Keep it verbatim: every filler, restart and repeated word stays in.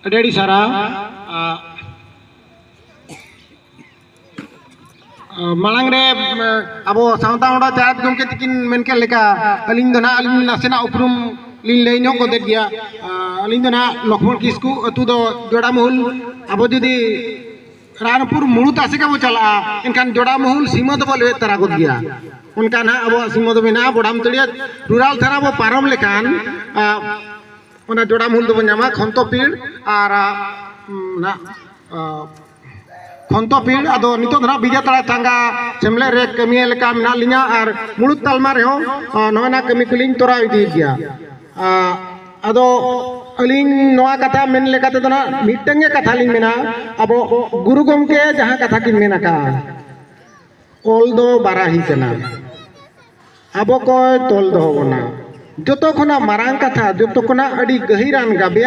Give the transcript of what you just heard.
ᱟᱹᱰᱤ ᱟᱹᱰᱤ ᱥᱟᱨᱦᱟᱣ᱾ ᱟ, ᱟ, ᱢᱟᱲᱟᱝ ᱨᱮ, ᱟ, ᱟᱵᱚ ᱥᱟᱶᱛᱟ ᱢᱚᱰᱟ ᱪᱟᱨᱟᱛ ᱜᱚᱢᱠᱮ ᱛᱤᱠᱤᱱ ᱢᱮᱱ ᱠᱮᱫ ᱞᱮᱠᱟ, ᱟᱹᱞᱤᱧ ᱫᱚ ᱱᱟᱦᱟᱜ, ᱟᱹᱞᱤᱧ ᱱᱟᱥᱮᱱᱟᱜ ᱩᱯᱨᱩᱢ ᱞᱤᱧ ᱞᱟᱹᱭ ᱧᱚᱜ ᱜᱚᱫᱮᱫ ᱜᱮᱭᱟ᱾ ᱟ, ᱟᱹᱞᱤᱧ ᱫᱚ ᱱᱟᱦᱟᱜ ᱞᱚᱠᱷᱢᱚᱬ ᱠᱤᱥᱠᱩ, ᱟᱹᱛᱩ ᱫᱚ ᱡᱚᱲᱟᱢᱩᱦᱩᱞ᱾ ᱟᱵᱚ ᱡᱩᱫᱤ ᱨᱟᱱᱯᱩᱨ ᱢᱩᱲᱩ ᱛᱟᱥᱮ ᱜᱮᱵᱚ ᱪᱟᱞᱟᱜᱼᱟ, ᱮᱱᱠᱷᱟᱱ ᱡᱚᱲᱟᱢᱩᱦᱩᱞ ᱥᱤᱢᱟᱹ ᱫᱚᱵᱚ ᱞᱮᱵᱮᱫ ᱛᱟᱨᱟ ᱜᱚᱫ ᱜᱮᱭᱟ᱾ ᱚᱱᱠᱟ ᱱᱟᱦᱟᱜ ᱟᱵᱚᱣᱟᱜ ᱥᱤᱢᱟᱹ ᱫᱚ ᱢᱮᱱᱟᱜᱼᱟ᱾ ᱵᱚᱰᱟᱢᱛᱟᱹᱲᱤᱭᱟᱹ ᱨᱩᱨᱟᱞ ᱛᱷᱟᱱᱟ ᱵᱚ ᱯᱟᱨᱚᱢ ᱞᱮᱠᱷᱟᱱ, ᱟ, ᱚᱱᱟ ᱡᱚᱲᱟᱢᱩᱦᱩᱞ ᱫᱚᱵᱚ ᱧᱟᱢᱟ, ᱠᱷᱚᱱᱛᱚᱯᱤᱲ ᱟᱨ, ᱟ, ᱱᱟᱜ, ᱟ, ᱠᱷᱚᱱᱛᱚᱯᱤᱲ᱾ ᱟᱫᱚ ᱱᱤᱛᱚᱜ ᱫᱚ ᱱᱟᱜ ᱵᱤᱡᱮᱛᱟᱲᱟ ᱪᱟᱸᱜᱟ ᱥᱮᱢᱞᱮᱫ ᱨᱮ ᱠᱟᱹᱢᱤᱭᱟᱹ ᱞᱮᱠᱟ ᱢᱮᱱᱟᱜ ᱞᱤᱧᱟ ᱟᱨ ᱢᱩᱲᱩᱫ ᱛᱟᱞᱢᱟ ᱨᱮᱦᱚᱸ, ᱟ, ᱱᱚᱜᱼᱚᱭ ᱱᱟ ᱠᱟᱹᱢᱤ ᱠᱚᱞᱤᱧ ᱛᱚᱨᱟᱣ ᱤᱫᱤᱭᱮᱫ ᱜᱮᱭᱟ᱾ ᱟ, ᱟᱫᱚ ᱟᱹᱞᱤᱧ ᱱᱚᱣᱟ ᱠᱟᱛᱷᱟ ᱢᱮᱱ ᱞᱮᱠᱟ ᱛᱮᱫᱚ ᱱᱟᱜ ᱢᱤᱫᱴᱟᱝ ᱜᱮ ᱠᱟᱛᱷᱟ ᱞᱤᱧ ᱢᱮᱱᱟ, ᱟᱵᱚ ᱜᱩᱨᱩ ᱜᱚᱢᱠᱮ ᱡᱟᱦᱟᱸ ᱠᱟᱛᱷᱟ ᱠᱤᱱ ᱢᱮᱱ ᱟᱠᱟᱫᱼᱟ, ᱚᱞ ᱫᱚ ᱵᱟᱨᱟᱦᱤ ᱠᱟᱱᱟ, ᱟᱵᱚ ᱠᱚᱭ ᱛᱚᱞ ᱫᱚᱦᱚ ᱵᱚᱱᱟ᱾ ᱡᱚᱛᱚ ᱠᱷᱚᱱᱟᱜ ᱢᱟᱨᱟᱝ ᱠᱟᱛᱷᱟ, ᱡᱚᱛᱚ ᱠᱷᱚᱱᱟᱜ ᱟᱹᱰᱤ ᱜᱟᱹᱦᱤᱨᱟᱱ ᱜᱟᱵᱮ